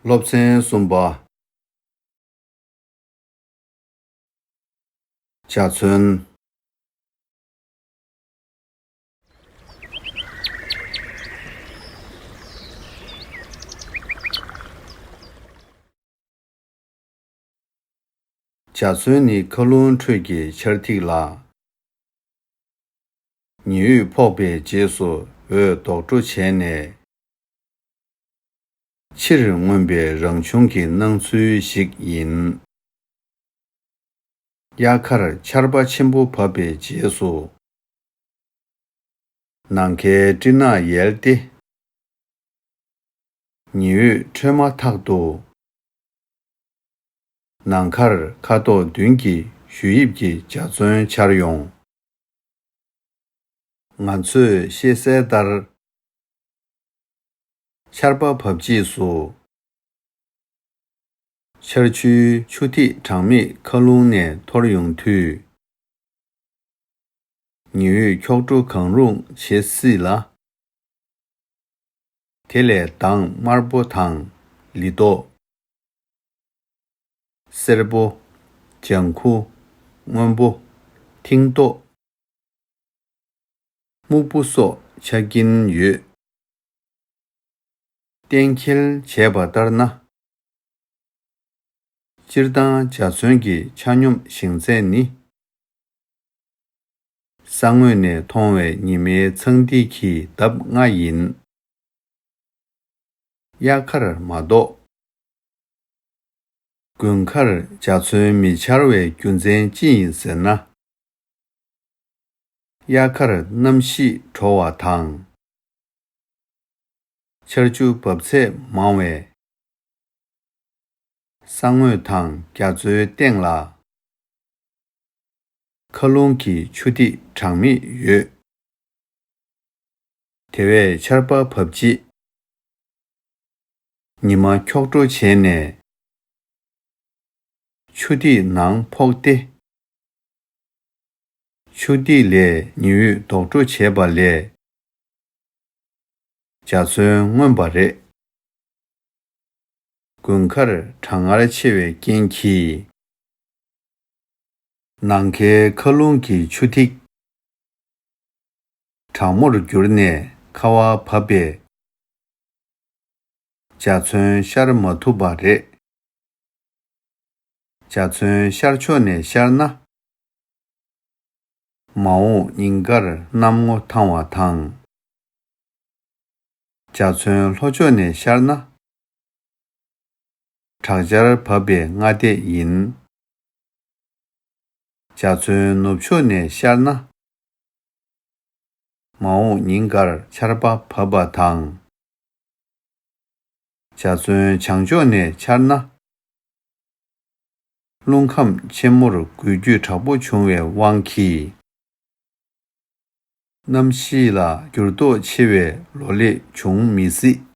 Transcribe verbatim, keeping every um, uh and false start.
སློབ་ཚན་གསུམ་པ། འཇའ་ཚོན། འཇའ་ཚོན་ནི་མཁའ་རླུང་ཁྲོད་ཀྱི་ཆར་ཐིགས་ལ། ཉི་འོད་ཕོག་པའི་རྗེས་སུ་འོད་ལྡོག་འཕྲོ་བྱས་ནས། ཕྱིར་མངོན་པའི་རང་བྱུང་གི་སྣང་ཚུལ་ཞིག་ཡིན། དབྱར་ཁར་ཆར་པ་ཆེན་པོ་བབས་པའི་རྗེས་སུ། ནམ་མཁའི་སྤྲིན་ནག་ཡལ་ཏེ། ཉི་འོད་འཕྲོས་མ་ཐག་ཏུ། ནམ་མཁར་ཁ་དོག་བདུན་གྱི་གཞུ་དབྱིབས་ཀྱི་འཇའ་ཚོན་འཆར་ཡོང་། ང་ཚོས་ཤེས་གསལ་ལྟར། ཆར་པ་བབས་རྗེས་སུ། ཆར་ཆུའི་ཆུ་ཐིགས་གྲངས་མེད་མཁའ་རླུང་ནས་འཐོར་ཡོང་དུས། ཉི་འོད་འཁྱོག་བྲོ་གང་རུང་བྱེད་སྲིད་ལ། དེ་ལས་མདངས་དམར་པོ་དང་ལི་ཏོག། སེར་པོ། ལྗང་ཁུ། སྔོན་པོ། མཐིང་ཏོག། སྨུག་པོ་སོགས་ཆགས་ཀྱིན་ཡོད། གཏན་འཁེལ་བྱས་པ་ལྟར་ན། སྤྱིར་བཏང་འཇའ་ཚོན་གྱི་ཆ་སྙོམས་བཞེངས་ཚད་ནི། ས་ངོས་ནས་མཐོང་བའི་ཉི་མའི་ཚངས་ཐིགས་ཀྱི་ལྡབ་ལྔ་ཡིན། དབྱར་ཁར་མ་གཏོགས། དགུན་ཁར་འཇའ་ཚོན་མི་འཆར་བའི་རྒྱུ་མཚན་ཅི་ཡིན་ཟེར་ན། དབྱར་ཁར་གནམ་གཤིས་དྲོ་བ་དང་། ཆར་ཆུ་འབབ་ཚད་མང་བས། ས་ངོས་དང་རྒྱ་མཚོའི་སྟེང་ལ། མཁའ་རླུང་གི་ཆུ་ཐིགས་གྲངས་མེད་ཡོད། དེ་བས་ཆར་པ་བབས་རྗེས། ཉི་མ་འཁྱོག་བྲོ་བྱས་ནས། ཆུ་ཐིགས་ནང་ཕོག་སྟེ། ཆུ་ཐིགས་ལས་ཉི་འོད་ལྡོག་འཕྲོ་བྱས་པ་ལས། འཇའ་ཚོན་མངོན་པ་རེད། དགུན་ཁར་གྲང་ངར་ཆེ་བའི་རྐྱེན་གྱིས། ནམ་མཁའི་མཁའ་རླུང་གི་ཆུ་ཐིགས། གྲང་མོར་གྱུར་ནས་ཁ་བ་བབས་པས། འཇའ་ཚོན་ཤར་མ་ཐུབ་པ་རེད། འཇའ་ཚོན་ཤར་ཕྱོགས་ནས་ཤར་ན། མ་འོངས་ཉིན་དཀར་གནམ་ངོ་ཐང་བ་དང་། འཇའ་ཚོན་ལྷོ་ཕྱོགས་ནས་ཤར་ན། དྲག་ཆར་བབས་པའི་སྔ་ལྟས་ཡིན། འཇའ་ཚོན་ནུབ་ཕྱོགས་ནས་ཤར་ན། མ་འོངས་ཉིན་དཀར་ཆར་པ་བབས་པ་དང་། འཇའ་ཚོན་བྱང་ཕྱོགས་ནས་འཆར་ན། རླུང་ཁམས་ཆེན་མོར་འགུལ་སྐྱོད་དྲག་པོ་བྱུང་བའི་དབང་གིས། གནམ་གཤིས་ལ་འགྱུར་ལྡོག་ཆེ་བའི་ལོ་ལེགས་འབྱུང་མི་སྲིད།